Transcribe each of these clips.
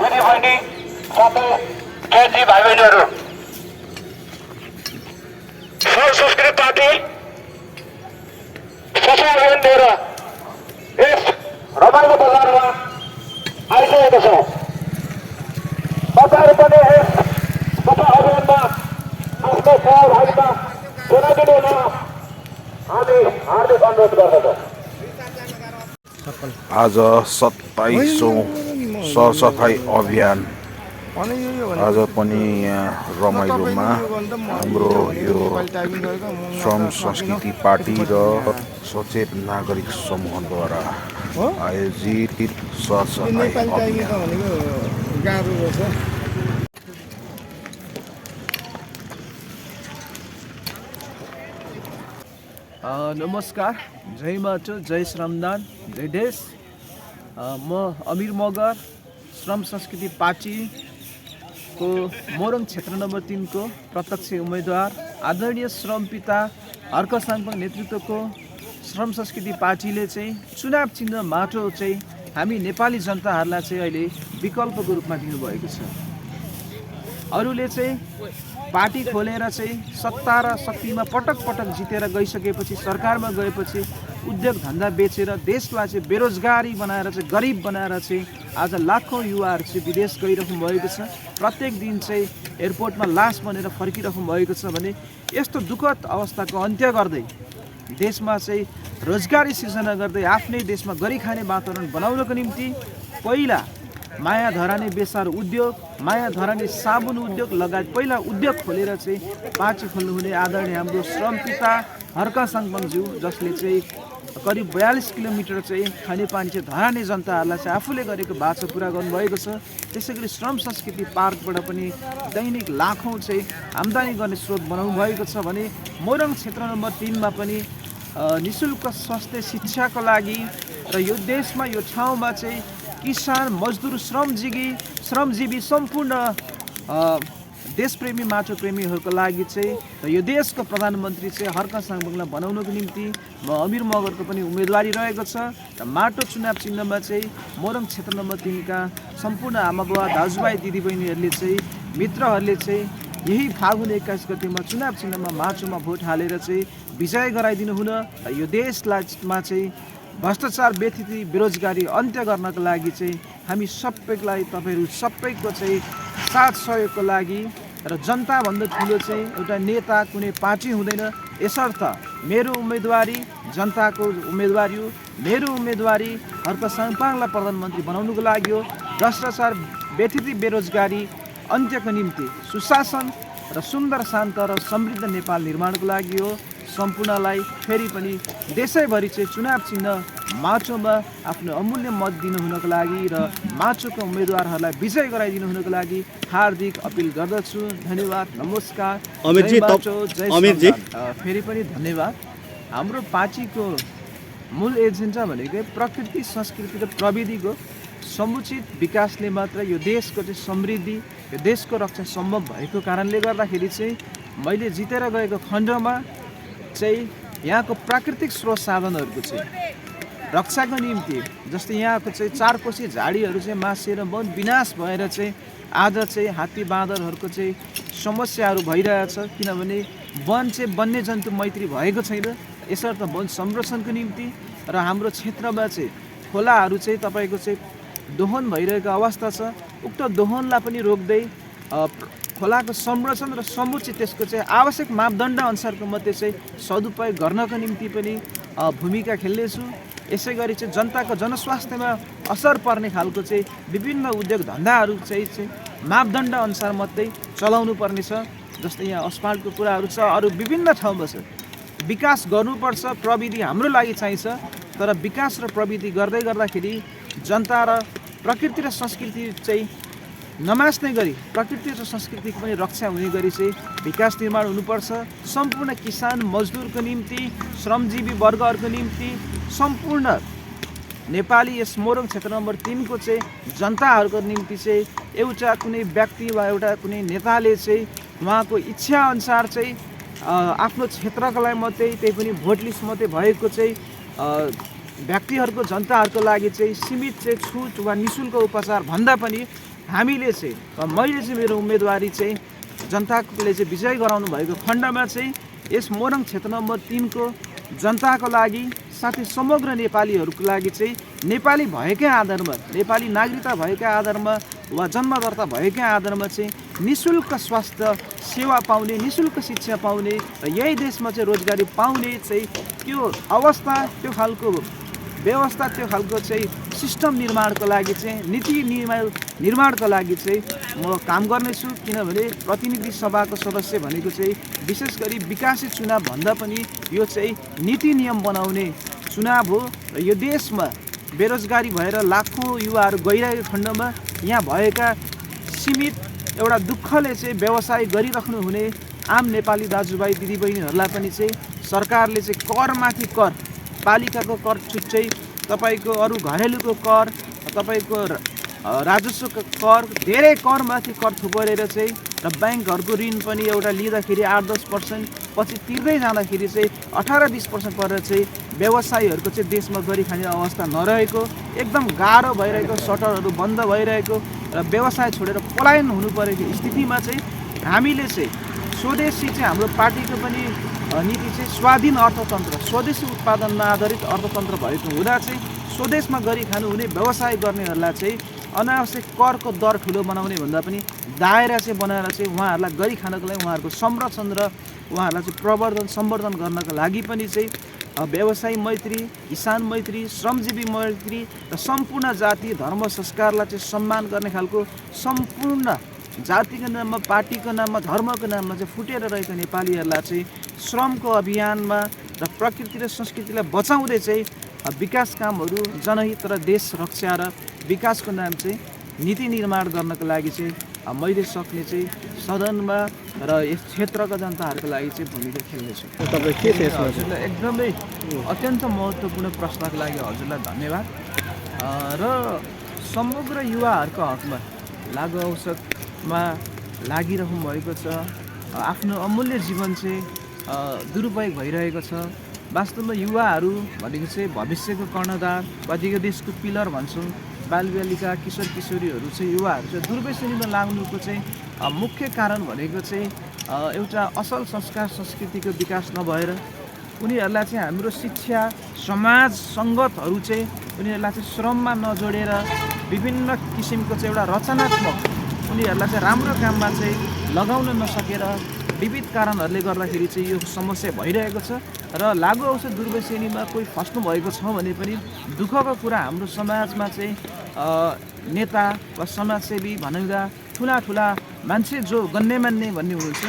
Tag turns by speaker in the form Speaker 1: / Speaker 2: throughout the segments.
Speaker 1: दिदीबहिनी साथै केजी भाइ बहिनीहरू संस्कृति पार्टी सफा अभियान लिएर यस रमाइलो बजारमा आइसकेको छ। तपाईहरु पनि यस सफा अभियानमा आफ्नो सहभागिता जनाइदिनु हुन हामी हार्दिक अनुरोध गर्दछौँ।
Speaker 2: आज 27औं सरसफाई अभियान आज पनि यहाँ रमाइलोमा हाम्रो यो श्रम संस्कृति पार्टी र सचेत नागरिक समूहद्वारा आयोजित सरसफाई अभियान।
Speaker 3: नमस्कार, जय माटो, जय श्रमदान, जय देश। म अमीर मगर श्रम संस्कृति पार्टीको मोरङ क्षेत्र नम्बर 3 को प्रत्यक्ष उम्मेदवार आदरणीय श्रम पिता हर्क साङपाङ नेतृत्वको श्रम संस्कृति पार्टीले चाहिँ चुनाव चिन्ह माटो चाहिँ हामी नेपाली जनताहरूलाई चाहिँ अहिले विकल्पको रूपमा दिनुभएको छ। अरूले चाहिँ पार्टी खोलेर चाहिँ सत्ता र शक्तिमा पटक पटक जितेर गइसकेपछि सरकारमा गएपछि उद्योग धन्दा बेचेर देशलाई चाहिँ बेरोजगारी बनाएर चाहिँ गरिब बनाएर चाहिँ आज लाखौँ युवाहरू चाहिँ विदेश गइरहनु भएको छ। प्रत्येक दिन चाहिँ एयरपोर्टमा लास बनेर फर्किरहनु भएको छ भने यस्तो दुःखद अवस्थाको अन्त्य गर्दै देशमा चाहिँ रोजगारी सिर्जना गर्दै आफ्नै देशमा गरी खाने वातावरण बनाउनको निम्ति पहिला माया धरानी बेसार उद्योग, माया धरानी साबुन उद्योग लगायत पहिला उद्योग खोलेर चाहिँ पार्टी खोल्नुहुने आदरणीय हाम्रो श्रम पिता हर्क साङपाङज्यू, जसले चाहिँ करिब 42 किलोमिटर चाहिँ खानेपानी चाहिँ धरानी जनताहरूलाई चाहिँ आफूले गरेको बाचा पुरा गर्नुभएको छ। त्यसै गरी श्रम संस्कृति पार्कबाट पनि दैनिक लाखौँ चाहिँ आम्दानी गर्ने स्रोत बनाउनु भएको छ भने मोरङ क्षेत्र नम्बर 3 मा पनि निःशुल्क स्वास्थ्य शिक्षाको लागि र यो देशमा यो ठाउँमा चाहिँ किसान, मजदुर, श्रमजीवी सम्पूर्ण देशप्रेमी माटो प्रेमीहरूको लागि चाहिँ र यो देशको प्रधानमन्त्री चाहिँ हर्क साङपाङलाई बनाउनको निम्ति म अमीर मगरको पनि उम्मेदवारी रहेको छ। र माटो चुनाव चिन्हमा चाहिँ मोरङ क्षेत्र नम्बर 3 का सम्पूर्ण आमाबुवा, दाजुभाइ, दिदीबहिनीहरूले चाहिँ मित्रहरूले चाहिँ यही फागुन 21 गतेमा चुनाव चिन्हमा माटोमा भोट हालेर चाहिँ विजय गराइदिनु हुन यो देशमा चाहिँ भ्रष्टाचार, व्यथिति, बेरोजगारी अन्त्य गर्नको लागि चाहिँ हामी सबैलाई तपाईहरु सबैको चाहिँ साथ सहयोगको लागि र जनताभन्दा ठुलो चाहिँ एउटा नेता कुनै पार्टी हुँदैन। यसर्थ मेरो उम्मेदवारी जनताको उम्मेदवारी हो। मेरो उम्मेदवारी हर्क साङपाङलाई प्रधानमन्त्री बनाउनुको लागि हो। भ्रष्टाचार, व्यथिति, बेरोजगारी अन्त्यको निम्ति सुशासन र सुन्दर, शान्त र समृद्ध नेपाल निर्माणको लागि हो। सम्पूर्णलाई फेरि पनि देशैभरि चाहिँ चुनाव चिन्ह माटोमा आफ्नो अमूल्य मत दिनु हुनको लागि र माटोका उम्मेदवारहरूलाई विजय गराइदिनु हुनको लागि हार्दिक अपिल गर्दछु। धन्यवाद, नमस्कार। अमितजी फेरि पनि धन्यवाद। हाम्रो पार्टीको मूल एजेन्डा भनेको प्रकृति, संस्कृति र प्रविधिको समुचित विकासले मात्र यो देशको चाहिँ समृद्धि, यो देशको रक्षा सम्भव भएको कारणले गर्दाखेरि चाहिँ मैले जितेर गएको खण्डमा चाहिँ यहाँको प्राकृतिक स्रोत साधनहरूको चाहिँ रक्षाको निम्ति, जस्तै यहाँको चाहिँ 4 कोसी झाडीहरू चाहिँ मासिएर वन विनाश भएर चाहिँ आज चाहिँ हात्ती बाँदरहरूको चाहिँ समस्याहरू भइरहेछ। किनभने वन चाहिँ वन्यजन्तु मैत्री भएको छैन। यसर्थ वन संरक्षणको निम्ति र हाम्रो क्षेत्रमा चाहिँ खोलाहरू चाहिँ तपाईँको चाहिँ दोहन भइरहेको अवस्था छ। उक्त दोहनलाई पनि रोक्दै खोलाको संरक्षण र समुचित त्यसको चाहिँ आवश्यक मापदण्ड अनुसारको मात्रै चाहिँ सदुपयोग गर्नको निम्ति पनि भूमिका खेल्नेछु। यसै गरी चाहिँ जनताको जनस्वास्थ्यमा असर पर्ने खालको चाहिँ विभिन्न उद्योग धन्दाहरू चाहिँ मापदण्ड अनुसार मात्रै चलाउनु पर्नेछ। जस्तै यहाँ अस्पतालको कुराहरू छ, अरू विभिन्न ठाउँमा छ। विकास गर्नुपर्छ, प्रविधि हाम्रो लागि चाहिन्छ, तर विकास र प्रविधि गर्दै गर्दाखेरि जनता र प्रकृति र संस्कृति चाहिँ नमास्ने गरी प्रकृति र संस्कृतिको पनि रक्षा हुने गरी चाहिँ विकास निर्माण हुनुपर्छ। सम्पूर्ण किसान, मजदुरको निम्ति, श्रमजीवी वर्गहरूको निम्ति, सम्पूर्ण नेपाली यस मोरङ क्षेत्र नम्बर 3 को चाहिँ जनताहरूको निम्ति चाहिँ एउटा कुनै व्यक्ति वा एउटा कुनै नेताले चाहिँ उहाँको इच्छा अनुसार चाहिँ आफ्नो क्षेत्रको लागि मात्रै, त्यही पनि भोट लिस्ट मात्रै भएको चाहिँ व्यक्तिहरूको, जनताहरूको लागि चाहिँ सीमित चाहिँ छुट वा निःशुल्क उपचार भन्दा पनि हामीले चाहिँ मैले चाहिँ मेरो उम्मेदवारी चाहिँ जनताले चाहिँ विजय गराउनु भएको खण्डमा चाहिँ यस मोरङ क्षेत्र नम्बर 3 को जनताको लागि साथै समग्र नेपालीहरूको लागि चाहिँ नेपाली भएकै आधारमा नेपाली नागरिकता भएकै आधारमा वा जन्म दर्ता भएकै आधारमा चाहिँ निःशुल्क स्वास्थ्य सेवा पाउने निःशुल्क शिक्षा पाउने र यही देशमा चाहिँ रोजगारी पाउने चाहिँ त्यो अवस्था त्यो खालको व्यवस्था त्यो खालको चाहिँ सिस्टम निर्माणको लागि चाहिँ नीति निर्माणको लागि चाहिँ म काम गर्नेछु। किनभने प्रतिनिधि सभाको सदस्य भनेको चाहिँ विशेष गरी विकासी चुनाव भन्दा पनि यो चाहिँ नीति नियम बनाउने चुनाव हो र यो देशमा बेरोजगारी भएर लाखौँ युवाहरू गइरहेको खण्डमा यहाँ भएका सीमित एउटा दुःखले चाहिँ व्यवसाय गरिराख्नु हुने आम नेपाली दाजुभाइ दिदीबहिनीहरूलाई पनि चाहिँ सरकारले चाहिँ करमाथि कर पालिकाको कर छुट्टै तपाईँको अरू घरेलुको कर तपाईँको राजस्वको कर धेरै करमाथि कर थुपरेर चाहिँ र ब्याङ्कहरूको ऋण पनि एउटा लिँदाखेरि 8-10% पछि तिर्दै जाँदाखेरि चाहिँ 18-20% परेर चाहिँ व्यवसायीहरूको चाहिँ देशमा गरिखाने अवस्था नरहेको एकदम गाह्रो भइरहेको सटरहरू बन्द भइरहेको र व्यवसाय छोडेर पलायन हुनु परेको स्थितिमा चाहिँ हामीले चाहिँ स्वदेशी चाहिँ हाम्रो पार्टीको पनि नीति चाहिँ स्वाधीन अर्थतन्त्र स्वदेशी उत्पादनमा आधारित अर्थतन्त्र भएको हुँदा चाहिँ स्वदेशमा गरी खानु हुने व्यवसाय गर्नेहरूलाई चाहिँ अनावश्यक करको दर ठुलो बनाउने भन्दा पनि दायरा चाहिँ बनाएर चाहिँ उहाँहरूलाई गरी खानको लागि उहाँहरूको संरक्षण र उहाँहरूलाई चाहिँ प्रवर्धन सम्वर्धन गर्नको लागि पनि चाहिँ व्यवसायी मैत्री किसान मैत्री श्रमजीवी मैत्री र सम्पूर्ण जाति धर्म संस्कारलाई चाहिँ सम्मान गर्ने खालको सम्पूर्ण जातिको नाममा पार्टीको नाममा धर्मको नाममा चाहिँ फुटेर रहेको नेपालीहरूलाई चाहिँ श्रमको अभियानमा र प्रकृति र संस्कृतिलाई बचाउँदै चाहिँ विकास कामहरू जनहित र देश रक्षा र विकासको नाम चाहिँ नीति निर्माण गर्नको लागि चाहिँ मैले सक्ने चाहिँ सदनमा र यस क्षेत्रका जनताहरूको लागि चाहिँ भूमिका खेल्नेछु।
Speaker 4: तपाईँ के छ यसमा?
Speaker 3: हजुरलाई एकदमै अत्यन्त महत्त्वपूर्ण प्रश्नको लागि हजुरलाई धन्यवाद। र समग्र युवाहरूको हकमा लागु औषधमा लागिरहनु भएको छ। आफ्नो अमूल्य जीवन चाहिँ दुरुपयोग भइरहेको छ। वास्तवमा युवाहरू भनेको चाहिँ भविष्यको कर्णधार वा देशको पिलर भन्छौँ। बालबालिका किशोर किशोरीहरू चाहिँ युवाहरू चाहिँ दुर्व्यसनीमा लाग्नुको चाहिँ मुख्य कारण भनेको चाहिँ एउटा असल संस्कार संस्कृतिको विकास नभएर उनीहरूलाई चाहिँ हाम्रो शिक्षा समाज सङ्गतहरू चाहिँ उनीहरूलाई चाहिँ श्रममा नजोडेर विभिन्न किसिमको चाहिँ एउटा रचनात्मक उनीहरूलाई चाहिँ राम्रो काममा चाहिँ लगाउन नसकेर विविध कारणहरूले गर्दाखेरि चाहिँ यो समस्या भइरहेको छ। र लागु औषध दुर्व्यसनीमा कोही फस्नु भएको छ भने पनि दुःखको कुरा हाम्रो समाजमा चाहिँ नेता वा समाजसेवी भन्दा ठुला मान्छे जो गण्यमान्य भन्ने हुनुहुन्छ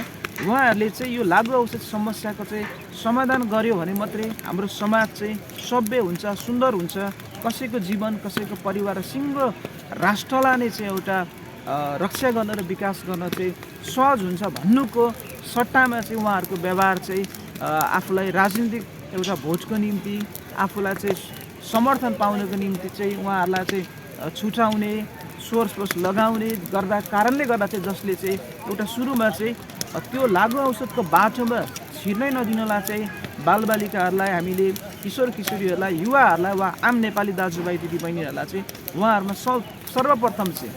Speaker 3: उहाँहरूले चाहिँ यो लागु औषध समस्याको चाहिँ समाधान गर्यो भने मात्रै हाम्रो समाज चाहिँ सभ्य हुन्छ सुन्दर हुन्छ। कसैको जीवन कसैको परिवार सिङ्गो राष्ट्रलाई नै चाहिँ एउटा रक्षा गर्न र विकास गर्न चाहिँ सहज हुन्छ भन्नुको सट्टामा चाहिँ उहाँहरूको व्यवहार चाहिँ आफूलाई राजनीतिक एउटा भोटको निम्ति आफूलाई चाहिँ समर्थन पाउनको निम्ति चाहिँ उहाँहरूलाई चाहिँ छुटाउने सोर्स लगाउने गर्दा कारणले गर्दा चाहिँ जसले चाहिँ एउटा सुरुमा चाहिँ त्यो लागु औषधको बाटोमा छिर्नै नदिनलाई चाहिँ बालबालिकाहरूलाई हामीले किशोर किशोरीहरूलाई युवाहरूलाई वा आम नेपाली दाजुभाइ दिदीबहिनीहरूलाई चाहिँ उहाँहरूमा सर्वप्रथम चाहिँ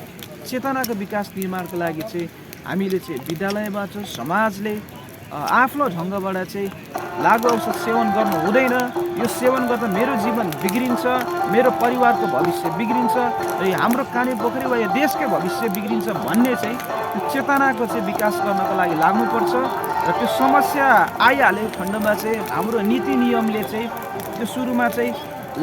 Speaker 3: चेतनाको विकास निर्माणको लागि चाहिँ हामीले चाहिँ विद्यालयबाट समाजले आफ्नो ढङ्गबाट चाहिँ लागु औषध सेवन गर्नु हुँदैन। यो सेवन गर्दा मेरो जीवन बिग्रिन्छ, मेरो परिवारको भविष्य बिग्रिन्छ र हाम्रो काने पोखरी वा यो देशकै भविष्य बिग्रिन्छ भन्ने चाहिँ त्यो चेतनाको चाहिँ विकास गर्नको लागि लाग्नुपर्छ। र त्यो समस्या आइहालेको खण्डमा चाहिँ हाम्रो नीति नियमले चाहिँ त्यो सुरुमा चाहिँ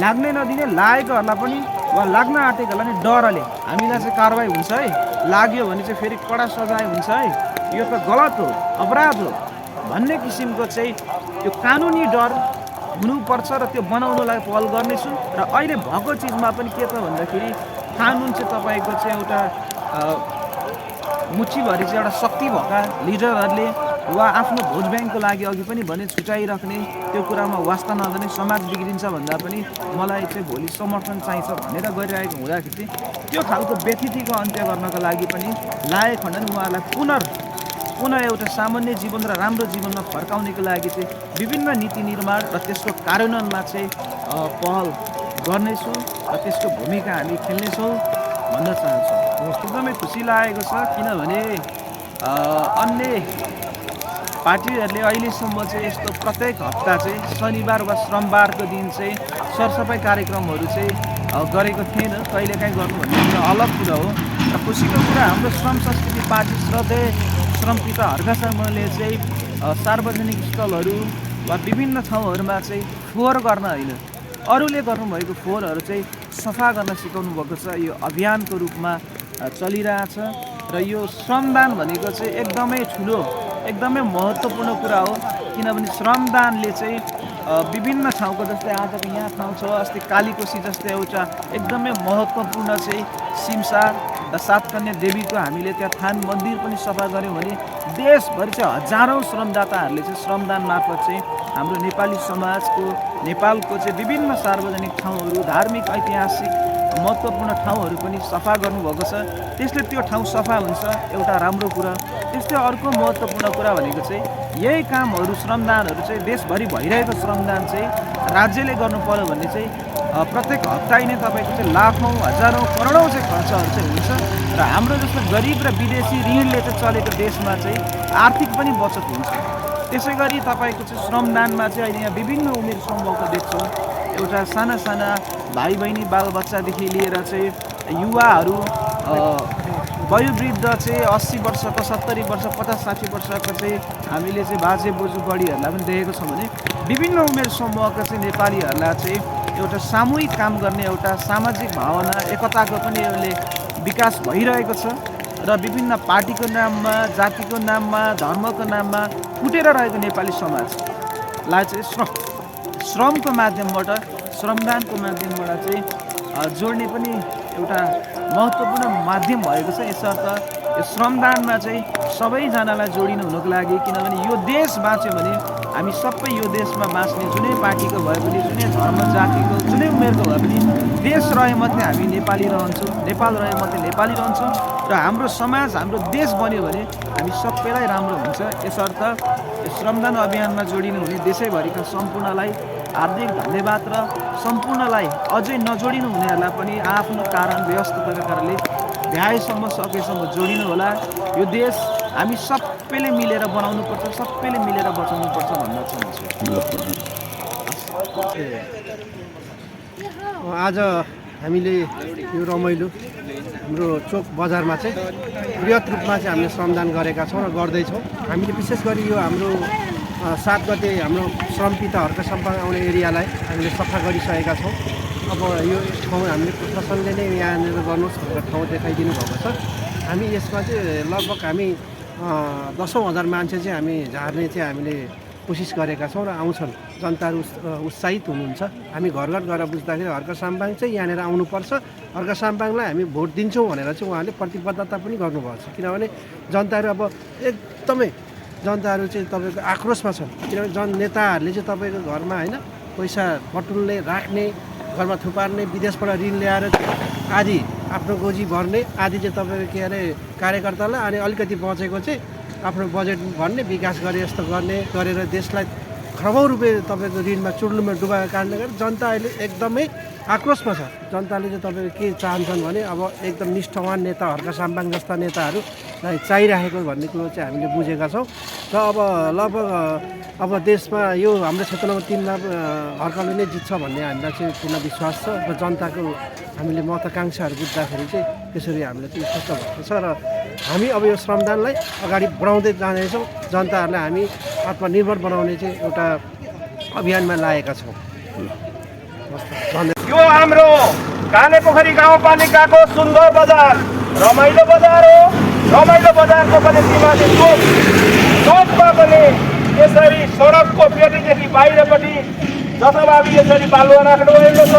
Speaker 3: लाग्नै नदिने लागेकोहरूलाई पनि वा लाग्न आँटेकोहरूलाई नि डरले हामीलाई चाहिँ कारवाही हुन्छ है, लाग्यो भने चाहिँ फेरि कडा सजाय हुन्छ है, यो त गलत हो अपराध हो भन्ने किसिमको चाहिँ त्यो कानुनी डर हुनुपर्छ र त्यो बनाउनलाई पहल गर्नेछु। र अहिले भएको चिजमा पनि के त भन्दाखेरि कानुन चाहिँ तपाईँको चाहिँ एउटा मुठीभरि चाहिँ एउटा शक्ति भएका लिडरहरूले वा आफ्नो भोट ब्याङ्कको लागि अघि पनि भने छुटाइराख्ने त्यो कुरामा वास्ता नगर्ने समाज बिग्रिन्छ भन्दा पनि मलाई चाहिँ भोलि समर्थन चाहिन्छ भनेर गरिरहेको हुँदाखेरि चाहिँ त्यो खालको व्यथितिको अन्त्य गर्नको लागि पनि लागेको खण्डमा उहाँहरूलाई पुनः एउटा सामान्य जीवन र राम्रो जीवनमा फर्काउनेको लागि चाहिँ विभिन्न नीति निर्माण र त्यसको कार्यान्वयनमा चाहिँ पहल गर्नेछौँ र त्यसको भूमिका हामी खेल्नेछौँ भन्न चाहन्छु।
Speaker 4: एकदमै
Speaker 3: खुसी लागेको छ किनभने अन्य पार्टीहरूले अहिलेसम्म चाहिँ यस्तो प्रत्येक हप्ता चाहिँ शनिबार वा श्रमबारको दिन चाहिँ सरसफाइ कार्यक्रमहरू चाहिँ गरेको थिएन। कहिलेकाहीँ गर्नु भन्ने कुरा अलग कुरा हो। र खुसीको कुरा हाम्रो श्रम संस्कृति पार्टी श्रद्धेय श्रमपिता हर्का शर्माले चाहिँ सार्वजनिक स्थलहरू वा विभिन्न ठाउँहरूमा चाहिँ फोहोर गर्न होइन, अरूले गर्नुभएको फोहोरहरू चाहिँ सफा गर्न सिकाउनु भएको छ। यो अभियानको रूपमा चलिरहेछ र यो श्रमदान भनेको चाहिँ एकदमै ठुलो, एकदमै महत्त्वपूर्ण कुरा हो। किनभने श्रमदानले चाहिँ विभिन्न ठाउँको जस्तै आजको यहाँ ठाउँ छ, अस्ति कालीकोशी जस्तै एउटा एकदमै महत्त्वपूर्ण चाहिँ सिमसा र सातकन्या देवीको हामीले त्यहाँ थान मन्दिर पनि सफा गऱ्यौँ भने देशभरि चाहिँ हजारौँ श्रमदाताहरूले चाहिँ श्रमदान मार्फत चाहिँ हाम्रो नेपाली समाजको, नेपालको चाहिँ विभिन्न सार्वजनिक ठाउँहरू, धार्मिक ऐतिहासिक महत्त्वपूर्ण ठाउँहरू पनि सफा गर्नुभएको छ। त्यसले त्यो ठाउँ सफा हुन्छ, एउटा राम्रो कुरा। त्यस्तै अर्को महत्त्वपूर्ण कुरा भनेको चाहिँ यही कामहरू, श्रमदानहरू चाहिँ देशभरि भइरहेको श्रमदान चाहिँ राज्यले गर्नु पर्यो भने चाहिँ प्रत्येक हप्ता नै तपाईँको चाहिँ लाखौँ, हजारौँ, करोडौँ चाहिँ खर्चहरू चाहिँ हुन्छ र हाम्रो जस्तो गरिब र विदेशी ऋणले चाहिँ चलेको देशमा चाहिँ आर्थिक पनि बचत हुन्छ। त्यसै गरी तपाईँको चाहिँ श्रमदानमा चाहिँ अहिले यहाँ विभिन्न उमेर समूहको देख्छौँ। एउटा साना साना भाइ बहिनी बालबच्चादेखि लिएर चाहिँ युवाहरू, वयोवृद्ध चाहिँ 80 वर्षको, 70 वर्ष, 50-60 वर्षको चाहिँ हामीले चाहिँ बाजे बोजू बढीहरूलाई पनि देखेको छौँ भने विभिन्न उमेर समूहका चाहिँ नेपालीहरूलाई चाहिँ एउटा सामूहिक काम गर्ने एउटा सामाजिक भावना, एकताको पनि यसले विकास भइरहेको छ र विभिन्न पार्टीको नाममा, जातिको नाममा, धर्मको नाममा फुटेर रहेको नेपाली समाजलाई चाहिँ श्रमको माध्यमबाट, श्रमदानको माध्यमबाट चाहिँ जोड्ने पनि एउटा महत्त्वपूर्ण माध्यम भएको छ। यसर्थ यो श्रमदानमा चाहिँ सबैजनालाई जोडिनु हुनुको लागि, किनभने यो देश बाँच्यो भने हामी सबै यो देशमा बाँच्ने, जुनै पार्टीको भए पनि, जुनै धर्म जातिको, जुनै उमेरको भए पनि देश रहे मात्रै हामी नेपाली रहन्छौँ, नेपाल रहे मात्रै नेपाली रहन्छौँ र हाम्रो समाज, हाम्रो देश बन्यो भने हामी सबैलाई राम्रो हुन्छ। यसर्थ यो श्रमदान अभियानमा जोडिनु हुने देशैभरिका सम्पूर्णलाई हार्दिक धन्यवाद र सम्पूर्णलाई अझै नजोडिनु हुनेहरूलाई पनि आफ्नो कारण, व्यस्तताका कारणले भ्याएसम्म सकेसम्म जोडिनु होला। यो देश हामी सबैले मिलेर बनाउनुपर्छ, सबैले मिलेर बचाउनुपर्छ भन्न चाहन्छु।
Speaker 4: आज हामीले यो रमाइलो हाम्रो चोक बजारमा चाहिँ बृहत रूपमा चाहिँ हामीले श्रमदान गरेका छौँ र गर्दैछौँ। हामीले विशेष गरी यो हाम्रो 7 गते हाम्रो श्रमपिता हर्का शर्मा आउने एरियालाई हामीले सफा गरिसकेका छौँ। अब यो ठाउँ हामीले प्रशासनले नै यहाँनिर गर्नुहोस् भनेर ठाउँ देखाइदिनु भएको छ। हामी यसमा चाहिँ लगभग हामी 10,000 मान्छे चाहिँ हामी झार्ने चाहिँ हामीले कोसिस गरेका छौँ र आउँछन्। जनताहरू उत्साहित हुनुहुन्छ। हामी घर घर गएर बुझ्दाखेरि हर्का साम्बाङ चाहिँ यहाँनिर आउनुपर्छ, हर्का साम्बाङलाई हामी भोट दिन्छौँ भनेर चाहिँ उहाँले प्रतिबद्धता पनि गर्नुभएको छ। किनभने जनताहरू अब एकदमै जनताहरू चाहिँ तपाईँको आक्रोशमा छन्। किनभने नेताहरूले चाहिँ तपाईँको घरमा होइन पैसा बटुल्ने, राख्ने, घरमा थुपार्ने, विदेशबाट ऋण ल्याएर आदि आफ्नो गोजी भर्ने, आदि चाहिँ तपाईँको के अरे कार्यकर्तालाई, अनि अलिकति बचेको चाहिँ आफ्नो बजेट भन्ने, विकास गरे जस्तो गर्ने गरेर देशलाई खरबौँ रुपियाँ तपाईँको ऋणमा चुड्लुमा डुबाएको कारणले गर्दा जनता अहिले एकदमै आक्रोशमा छ। जनताले चाहिँ तपाईँको के चाहन्छन् भने अब एकदम निष्ठावान नेता हर्का साम्बाङ जस्ता नेताहरूलाई चाहिरहेको भन्ने कुरो चाहिँ हामीले बुझेका छौँ। र अब लगभग अब देशमा यो हाम्रो क्षेत्र नम्बर 3मा हर्काले नै जित्छ भन्ने हामीलाई चाहिँ पूर्ण विश्वास छ र जनताको हामीले महत्त्वाकांक्षाहरू बुझ्दाखेरि चाहिँ त्यसरी हामीले चाहिँ स्पष्ट भएको छ र हामी अब यो श्रमदानलाई अगाडि बढाउँदै जाँदैछौँ। जनताहरूलाई हामी आत्मनिर्भर बनाउने चाहिँ एउटा अभियानमा लागेका छौँ।
Speaker 1: यो हाम्रो कानेपोखरी गाउँपालिकाको सुन्दर बजार, रमाइलो बजार हो। रमाइलो बजारको पनि सीमाले चोकमा पनि यसरी सडकको पेटीदेखि बाहिरपट्टि जथाभावी यसरी बालुवा राख्नु भएको छ।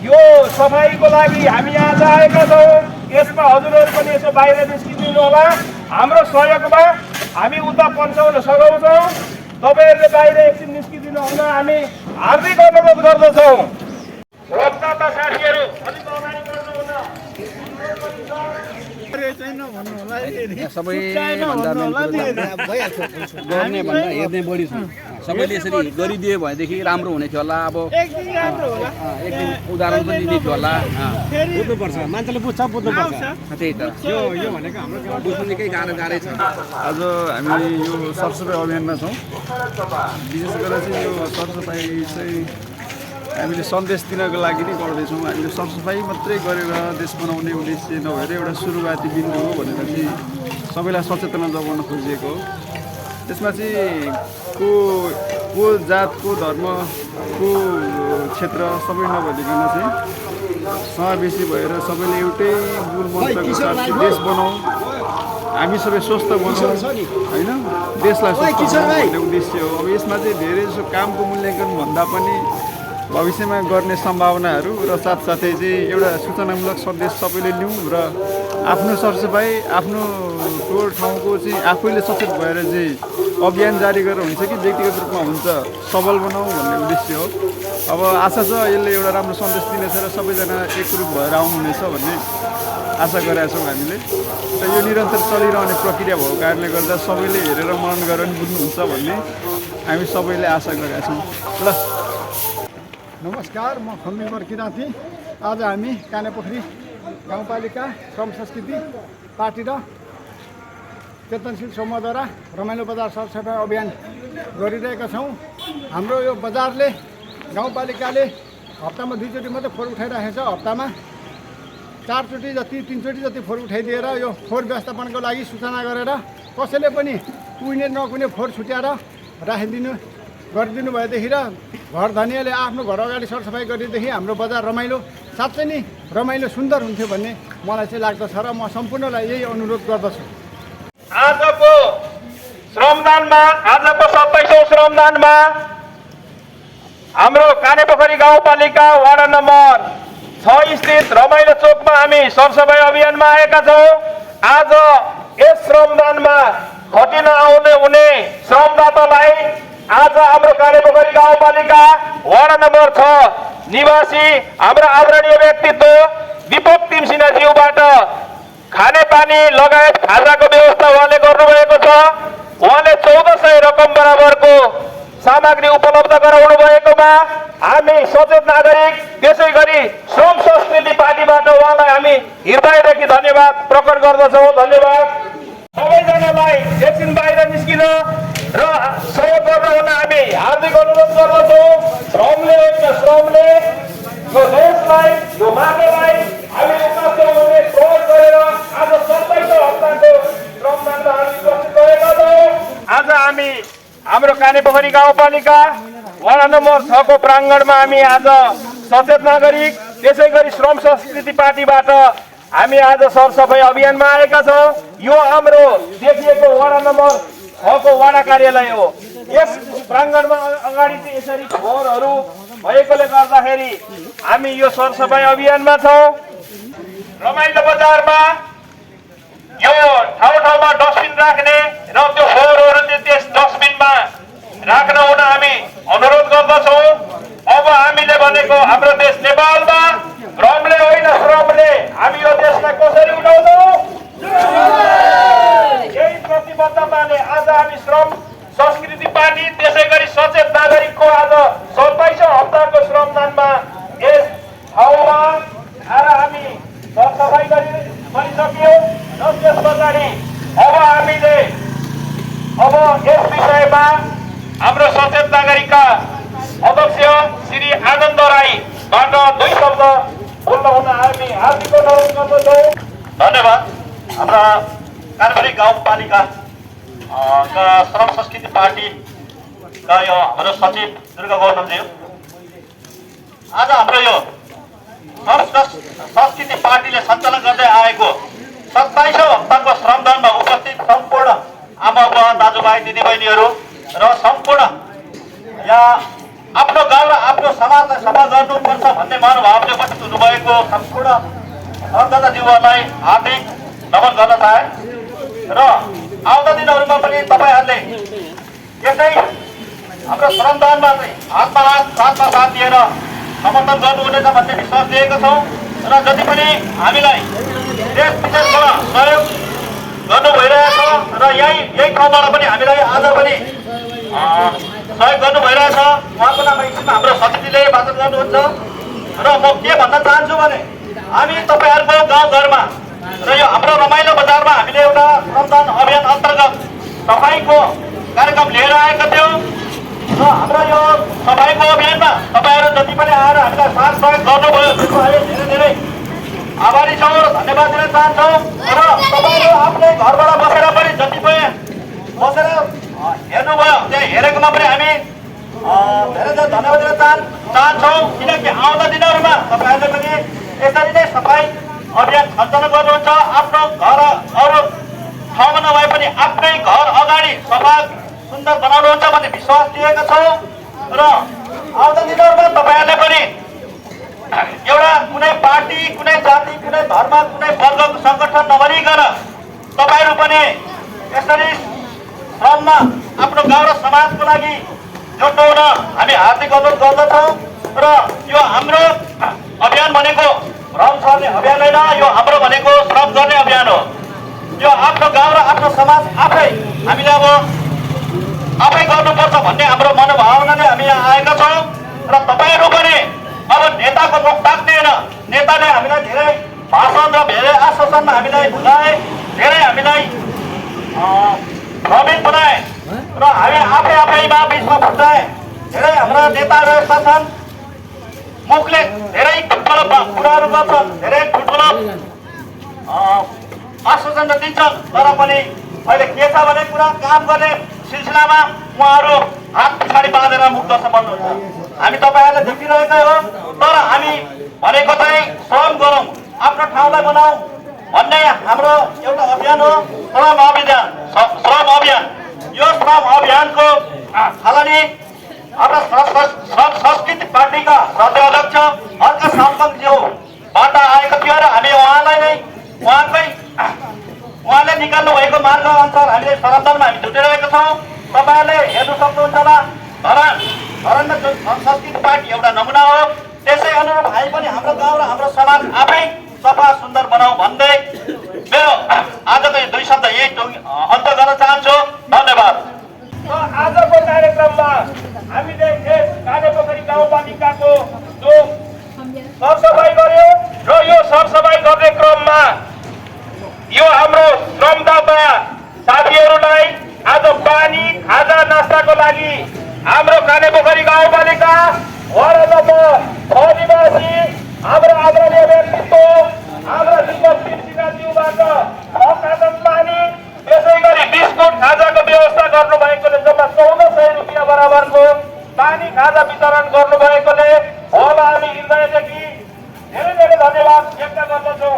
Speaker 1: यो सफाइको लागि हामी आज आएका छौँ। यसमा हजुरहरू पनि यसो बाहिर निस्किदिनु होला। हाम्रो सहयोगमा हामी उता पन्छाउन सघाउँछौँ। तपाईँहरूले बाहिर एकछिन निस्किदिनु हुन हामी हार्दिक अनुरोध गर्दछौँ। भोटदाता साथीहरू अलिक अगाडि गर्नुहुन्न।
Speaker 5: सबैभन्दा गर्ने भन्दा हेर्ने बढी छ। सबैले यसरी गरिदियो भनेदेखि राम्रो हुने थियो होला। अब एक दिन उदाहरण पनि दिने थियो होला।
Speaker 4: बुझ्नुपर्छ, मान्छेले बुझ्नुपर्छ।
Speaker 5: त्यही त
Speaker 4: यो भनेको हाम्रो
Speaker 5: बुझ्नु निकै गाह्रै छ।
Speaker 6: आज हामी यो सरसफाइ अभियानमा छौँ। विशेष गरेर चाहिँ यो सरसफाइ चाहिँ हामीले सन्देश दिनको लागि नै गर्दैछौँ। हामीले सरसफाइ मात्रै गरेर देश बनाउने उद्देश्य नभएर एउटा सुरुवाती बिन्दु हो भनेर चाहिँ सबैलाई सचेतना जगाउन खोजिएको हो। त्यसमा चाहिँ को जात, को धर्म, को क्षेत्र सबै नभइकन चाहिँ समावेशी भएर सबैले एउटै मूल मन्त्रको साथ देश बनाऊ, हामी सबै स्वस्थ बनाऊ होइन, देशलाई स्वस्थ बनाऊ भन्ने उद्देश्य हो। अब यसमा चाहिँ धेरै जसो कामको मूल्याङ्कन भन्दा पनि भविष्यमा गर्ने सम्भावनाहरू र साथसाथै चाहिँ एउटा सूचनामूलक सन्देश सबैले लिउँ र आफ्नो सरसफाइ आफ्नो टोल ठाउँको चाहिँ आफैले सचेत भएर चाहिँ अभियान जारी गरेर हुन्छ कि व्यक्तिगत रूपमा हुन्छ सबल बनाऊ भन्ने उद्देश्य हो। अब आशा छ यसले एउटा राम्रो सन्देश दिनेछ र सबैजना एकरूप भएर आउनुहुनेछ भन्ने आशा गरेका छौँ हामीले। र यो निरन्तर चलिरहने प्रक्रिया भएको कारणले गर्दा सबैले हेरेर मनन गरेर पनि बुझ्नुहुन्छ भन्ने हामी सबैले आशा गरेका छौँ। ल
Speaker 7: नमस्कार, म खम्बिमर किराँती। आज हामी कानेपोखरी गाउँपालिका श्रम संस्कृति पार्टी र चेतनशील समूहद्वारा रमाइलो बजार सरसफाइ अभियान गरिरहेका छौँ। हाम्रो यो बजारले गाउँपालिकाले हप्तामा 2 चोटि मात्रै फोहोर उठाइरहेको छ। हप्तामा 4 चोटि जति 3 चोटि जति फोहोर उठाइदिएर यो फोहोर व्यवस्थापनको लागि सूचना गरेर कसैले पनि कुहिने नकुहिने फोहोर छुट्याएर गरिदिनु भएदेखि र घर धनीले आफ्नो घर अगाडि सरसफाइ गरेदेखि हाम्रो बजार रमाइलो, साँच्चै नै रमाइलो सुन्दर हुन्थ्यो भन्ने मलाई चाहिँ लाग्दछ र म सम्पूर्णलाई यही अनुरोध गर्दछु।
Speaker 1: आजको श्रमदानमा, आजको 27औं श्रमदानमा हाम्रो कानेपोखरी गाउँपालिका वडा नम्बर 6 स्थित रमाइलो चोकमा हामी सरसफाइ अभियानमा आएका छौँ। आज यस श्रमदानमा खटिन आउने हुने श्रमदातालाई आज हाम्रो कानेपोखरी गाउँपालिका वडा नम्बर 6 निवासी हाम्रो आदरणीय व्यक्तित्व दीपक तिमसिनाज्यूबाट खाने पानी लगायत खाजाको व्यवस्था उहाँले गर्नुभएको छ। उहाँले 1400 रकम बराबरको सामग्री उपलब्ध गराउनु भएकोमा हामी सचेत नागरिक, त्यसै गरी श्रम संस्कृति पार्टीबाट उहाँलाई हामी हृदयदेखि धन्यवाद प्रकट गर्दछौँ। धन्यवाद। सबैजनालाई एकछिन बाहिर निस्किन र सहयोग गर्न हुन हामी हार्दिक अनुरोध गर्दछौँ। श्रमले यो देशलाई, यो माटोलाई हामी उकास्ने सहयोग गरेर आज 27औं हप्ताको श्रमदानमा हामी उपस्थित भएका छौँ। आज हामी हाम्रो कानेपोखरी गाउँपालिका वडा नम्बर 6 को प्राङ्गणमा हामी आज सचेत नागरिक, त्यसै गरी श्रम संस्कृति पार्टीबाट हामी आज सरसफाइ अभियानमा आएका छौँ। यो हाम्रो देखिएको वडा नम्बर 6 को वडा कार्यालय हो। यस प्राङ्गणमा अगाडि चाहिँ यसरी फोहोरहरू भएकोले गर्दाखेरि हामी यो सरसफाइ अभियानमा छौँ। रमाइलो बजारमा यो ठाउँमा डस्टबिन राख्ने र त्यो फोहोरहरू चाहिँ त्यस डस्टबिनमा राख्न हुन हामी अनुरोध गर्दछौँ। अब हामीले भनेको हाम्रो देश नेपालमा भ्रमले होइन श्रमले हामी यो देशलाई कसरी उठाउँछौँ, यही प्रतिबद्धताले आज हामी श्रम संस्कृति पार्टी, त्यसै गरी सचेत नागरिकको आज 27औं हप्ताको श्रमदानमा यस ठाउँमा आएर हामी सरसफाइ गरिसक्यौँ र त्यस पछाडि अब यस विषयमा हाम्रो सचेत नागरिकका अध्यक्ष श्री आनन्द राईबाट 2 शब्द बोल्न हुन हामी हार्दिक अनुरोध गर्दछौँ।
Speaker 8: धन्यवाद। हाम्रा कानेपोखरी गाउँपालिका श्रम संस्कृति पार्टीका यो हाम्रो सचिव दुर्गा गौतमज्यू, आज हाम्रो यो संस्कृति पार्टीले सञ्चालन गर्दै आएको 27औं हप्ताको श्रमदानमा उपस्थित सम्पूर्ण आमा बुवा, दाजुभाइ, दिदीबहिनीहरू र सम्पूर्ण यहाँ आफ्नो गाउँ र आफ्नो समाजलाई सफा गर्नुपर्छ भन्ने मनोभावले उपस्थित हुनुभएको सम्पूर्ण मतदाताज्यूहरूलाई हार्दिक नमन गर्न चाहे र आउँदा दिनहरूमा पनि तपाईँहरूले यसै हाम्रो श्रमदानमा चाहिँ हातमा हात, साथमा साथ दिएर समर्थन गर्नुहुनेछ भन्ने विश्वास दिएको छौँ र जति पनि हामीलाई देश विदेशबाट सहयोग गर्नु भइरहेको छ र यही ठाउँबाट पनि हामीलाई आज पनि सहयोग गर्नु भइरहेछ। उहाँको नाममा एकछिनमा हाम्रो सचिवले वाचन गर्नुहुन्छ र म के भन्न चाहन्छु भने हामी तपाईँहरूको गाउँघरमा र यो हाम्रो रमाइलो बजारमा हामीले एउटा श्रमदान अभियान अन्तर्गत सफाइको कार्यक्रम लिएर आएका थियौँ र हाम्रो यो सफाइको अभियानमा तपाईँहरू जति पनि आएर हामीलाई साथ सहयोग गर्नुभयो त्यसको हामी धेरै धेरै आभारी छौँ र धन्यवाद दिन चाहन्छौँ र तपाईँहरू आफ्नै घरबाट बसेर पनि जति पनि बसेर हेर्नुभयो त्यहाँ हेरेकोमा पनि हामी धेरै धेरै धन्यवाद दिन चाहन्छौँ किनकि आउँदा दिनहरूमा तपाईँहरूले पनि यसरी नै सफाइ अभियान सञ्चालन गर्नुहुन्छ। आफ्नो घर अरू ठाउँमा नभए पनि आफ्नै घर अगाडि सफा सुन्दर बनाउनुहुन्छ भन्ने विश्वास दिएका छौँ र आउँदा दिनहरूमा तपाईँहरूले पनि एउटा कुनै पार्टी कुनै जाति कुनै धर्म कुनै वर्गको सङ्गठन नभनिकन तपाईँहरू पनि यसरी श्रममा आफ्नो गाउँ र समाजको लागि जुट्नुहुन हामी हार्दिक अनुरोध गर्दछौँ र यो हाम्रो अभियान भनेको श्रम छर्ने अभियान होइन, यो हाम्रो भनेको श्रम गर्ने अभियान हो। यो आफ्नो गाउँ र आफ्नो समाज आफै हामीले अब आफै गर्नुपर्छ भन्ने हाम्रो मनोभावनाले हामी यहाँ आएका छौँ र तपाईँहरू पनि अब नेताको मुख ताक्दैन। नेताले हामीलाई धेरै भाषण र धेरै आश्वासनमा हामीलाई भुलाए, धेरै हामीलाई भ्रमित बनाए र हामी आफैमा बिचमा फुटाए। धेरै हाम्रा नेताहरू यस्ता छन् मुखले धेरै ठुल्ठुलो कुराहरू गर्छन्, धेरै ठुल्ठुलो आश्वासन दिन्छन् तर पनि अहिले के छ भने कुरा काम गर्ने सिलसिलामा उहाँहरू हात पछाडि बाँधेर मुक्तछ भन्नुहुन्छ। हामी तपाईँहरूलाई देखिरहेकै हो तर हामी भनेको चाहिँ श्रम गरौँ, आफ्नो ठाउँलाई बनाऊ भन्ने हाम्रो एउटा अभियान हो श्रम अभियान। यो श्रम अभियानको थालनी हाम्रा श्रम संस्कृति पार्टीका सदस्य अध्यक्ष हर्क साम्पङज्यूबाट आएको थियो र हामी उहाँले निकाल्नु भएको मार्ग अनुसार हामीले श्रमदानमा हामी जुटिरहेका छौँ। तपाईँहरूले हेर्नु सक्नुहुन्छ होला धरानमा जुन संस्कृति पार्टी एउटा नमुना हो त्यसै अनुरूप हामी पनि हाम्रो गाउँ र हाम्रो समाज आफै सफा सुन्दर बनाऊ भन्दै मेरो आजको यो 2 शब्द यही अन्त गर्न चाहन्छु। धन्यवाद।
Speaker 1: आजको कार्यक्रममा हामीले कानेपोखरी गाउँपालिकाको जो सरसफाइ गर्यो र यो सरसफाइ गर्ने क्रममा यो हाम्रो श्रमदाता साथीहरूलाई आज पानी खाजा नास्ताको लागि हाम्रो कानेपोखरी गाउँपालिका वडा नम्बर 6 निवासी हाम्रो आदरणीय व्यक्तित्व हाम्रो दिपक सिन्हाज्यूबाट अकादन पानी त्यसै गरी बिस्कुट खाजाको व्यवस्था गर्नुभएकोले जम्मा 1400 रुपियाँ बराबरको पानी खाजा वितरण गर्नुभएकोले उहाँलाई हामी हृदयदेखि धेरै धेरै धन्यवाद व्यक्त गर्दछौँ।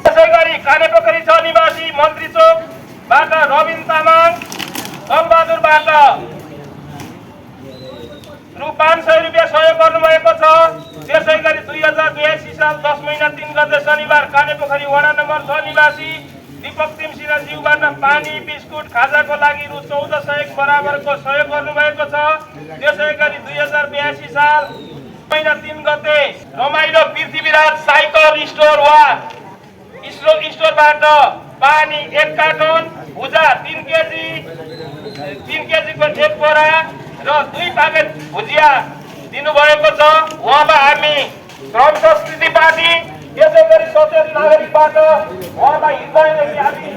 Speaker 1: त्यसै गरी कानेपोखरी 6 निवासी मन्त्री चोकबाट रविन तामाङ कलबहादुरबाट रु 500 रुपियाँ सहयोग गर्नुभएको छ। त्यसै गरी 2082 साल 10 महिना 3 गते शनिबार कानेपोखरी वडा नम्बर 6 निवासी दिपक सिन्हाज्यूबाट पानी बिस्कुट खाजाको लागि रु 1400 बराबरको सहयोग गर्नुभएको छ। त्यसै गरी 2082 साल महिना 3 गते रमाइलो पृथ्वीराज साइकल स्टोरबाट पानी 1 कार्टुन, भुजा 3 केजीको 1 बोरा र 2 प्याकेट भुजिया दिनुभएको छ। उहाँलाई हामी श्रम संस्कृति पार्टी त्यसै गरी सचेत नागरिकबाट उहाँलाई हृदयदेखि हामी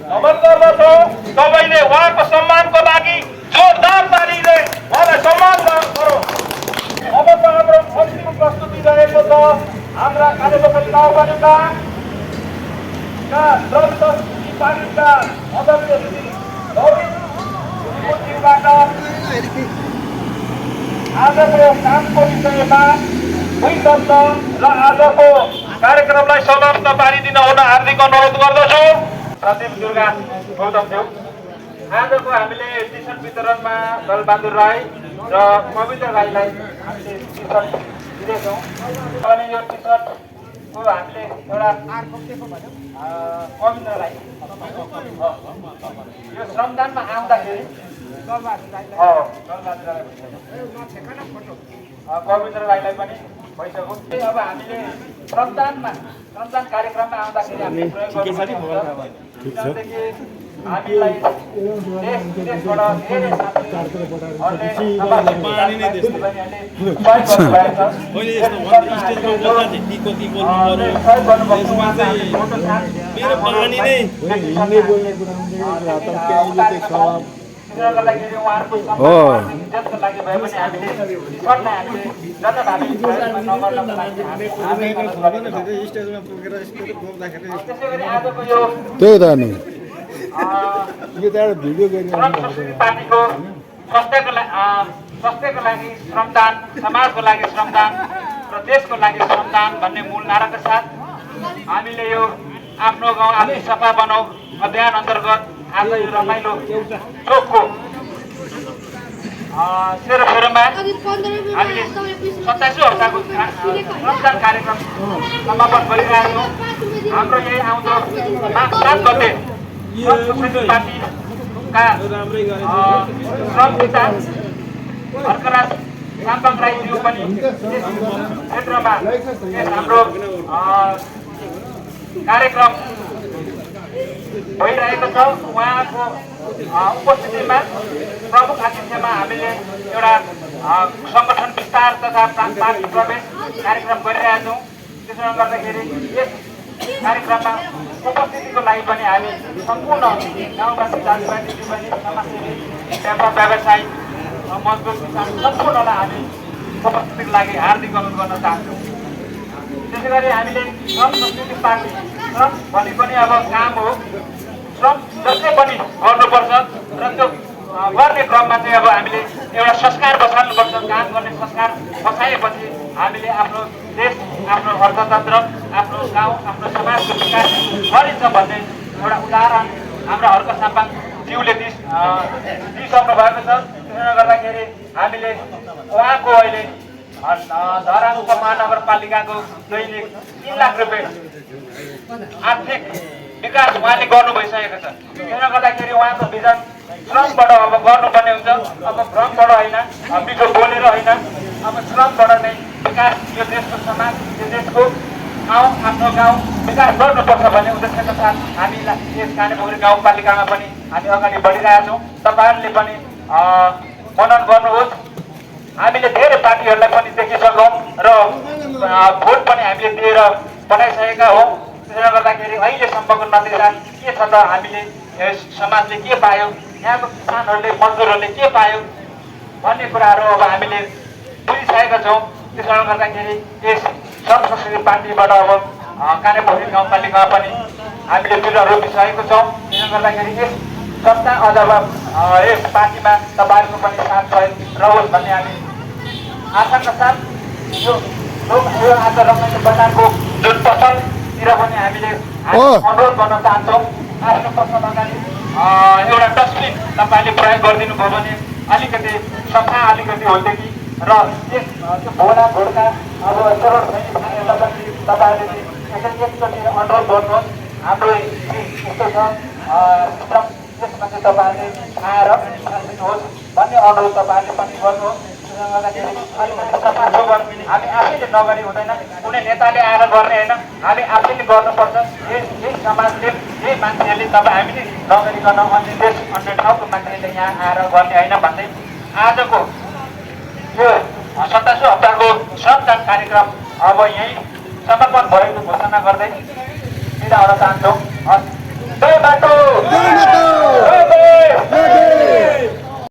Speaker 1: नमन गर्दछौँ। सबैले उहाँको सम्मानको लागि जोरदार तालीले उहाँलाई सम्मान गरौँ। अब त हाम्रो अन्तिम प्रस्तुति रहेको छ हाम्रा कानेपोखरी गाउँपालिकाका श्रम संस्कृति पार्टीका अध्यक्ष श्री गौरीबाट आजको कामको विषयमा 2 शब्द र आजको कार्यक्रमलाई समाप्त पारिदिन हुन हार्दिक अनुरोध गर्दछु। सचिव दुर्गा गौतमज्यू, आजको हामीले टी सर्ट वितरणमा दलबहादुर राई र पवित्र राईलाई हामीले टी सर्ट दिँदैछौँ अनि यो टी सर्टको हामीले एउटा पवित्र राई यो श्रमदानमा आउँदाखेरि पवित्र राईलाई पनि भइसक्यो। अब हामीले श्रमदान कार्यक्रममा आउँदाखेरि हामीले प्रयोग गर्नुपर्छ।
Speaker 8: हामीलाई देश विदेशबाट धेरै साथीहरूले सहयोग
Speaker 6: स्टेजमा पुगेर यस्तो बोक्दाखेरि
Speaker 2: त्यही त नि
Speaker 6: यो त एउटा भिडियो
Speaker 8: पार्टीको स्वास्थ्यको लागि श्रमदान, समाजको लागि श्रमदान र देशको लागि श्रमदान भन्ने मूल नाराका साथ हामीले यो आफ्नो गाउँ आफै सफा बनाऊ अभियान अन्तर्गत आज यो रमाइलो चोकको सेरोफेरोमा हामीले 27औं हप्ताको श्रमदान कार्यक्रम समापन गरिरहेका छौँ। हाम्रो यही आउँदो 7 गते पार्टीका श्रम नेता हर्कराज साम्पाङ राईज्यू पनि यस क्षेत्रमा यस हाम्रो कार्यक्रम भइरहेको छ। उहाँको उपस्थितिमा प्रमुख आतिथ्यमा हामीले एउटा सङ्गठन विस्तार तथा पार्टी प्रवेश कार्यक्रम गरिरहेका छौँ। त्यसो गर्दाखेरि यस कार्यक्रममा उपस्थितिको लागि पनि हामी सम्पूर्ण गाउँवासी दाजुभाइ दिदीबहिनी समाजसेवी व्यापार व्यवसायी मजदुर किसान सम्पूर्णलाई हामी उपस्थितिको लागि हार्दिक अनुरोध गर्न चाहन्छौँ। त्यसै गरी हामीले श्रम संस्कृति पार्टी श्रम भने पनि अब काम हो, श्रम जसले पनि गर्नुपर्छ र त्यो गर्ने क्रममा चाहिँ अब हामीले एउटा संस्कार बसाल्नुपर्छ। काम गर्ने संस्कार बसाएपछि हामीले आफ्नो देश, आफ्नो अर्थतन्त्र, आफ्नो गाउँ, आफ्नो समाजको विकास गरिन्छ भन्ने एउटा उदाहरण हाम्रा हर्क साम्पाङ ज्यूले दिइसक्नु भएको छ। त्यसले गर्दाखेरि हामीले उहाँको अहिले धरान उपमहानगरपालिकाको दैनिक 3 लाख रुपियाँ आर्थिक विकास उहाँले गर्नु भइसकेको छ। त्यसले गर्दाखेरि उहाँको भिजन श्रमबाट अब गर्नुपर्ने हुन्छ। अब भ्रमबाट होइन, मिठो बोलेर होइन, अब श्रमबाट नै विकास यो देशको समाज, यो देशको गाउँ, आफ्नो गाउँ विकास गर्नुपर्छ भन्ने उद्देश्यका साथ हामीलाई यस कानेपोखरी गाउँपालिकामा पनि हामी अगाडि बढिरहेका छौँ। तपाईँहरूले पनि मनन गर्नुहोस्। हामीले धेरै पार्टीहरूलाई पनि देखिसक्यौँ र भोट पनि हामीले दिएर बनाइसकेका हौँ। त्यसले गर्दाखेरि अहिलेसम्मको नतिजा के छ त, हामीले समाजले के पायो, यहाँको किसानहरूले मजदुरहरूले के पायो भन्ने कुराहरू अब हामीले बुझिसकेका छौँ। त्यसले गर्दाखेरि यस श्रम संस्कृति पार्टीबाट अब कानेपोखरी गाउँपालिकामा पनि हामीले बिरुवा रोपिसकेको छौँ। त्यसले गर्दाखेरि यस संस्था अथवा यस पार्टीमा तपाईँहरूको पनि साथ सहयोग रहोस् भन्ने हामी आशाका साथ यो आज रमाइलो बजारको जुन पसलतिर पनि हामीले अनुरोध गर्न चाहन्छौँ। आफ्नो पसल अगाडि एउटा डस्टबिन तपाईँले प्रयोग गरिदिनु भयो भने अलिकति सफा अलिकति हुन्थ्यो कि र त्यो भोला घोडका अब चरोड तपाईँहरूले एकचोटि अनुरोध गर्नुहोस्। हाम्रो यस्तो छ त्यसमा चाहिँ तपाईँहरूले आएर दिनुहोस् भन्ने अनुरोध तपाईँहरूले पनि गर्नुहोस्। अलिकति सफा जोगर हामी आफैले नगरी हुँदैन, कुनै नेताले आएर गर्ने होइन, हामी आफैले गर्नुपर्छ। यही समाजले, यही मान्छेहरूले तपाईँ हामीले नगरिकन अन्य देश अन्य ठाउँको मान्छेले यहाँ आएर गर्ने होइन भन्दै आजको यो 27औं हप्ताको श्रमदान कार्यक्रम अब यही समापन भएको घोषणा गर्दै बिदा हुन चाहन्छौँ। जय बाटो, जय देश,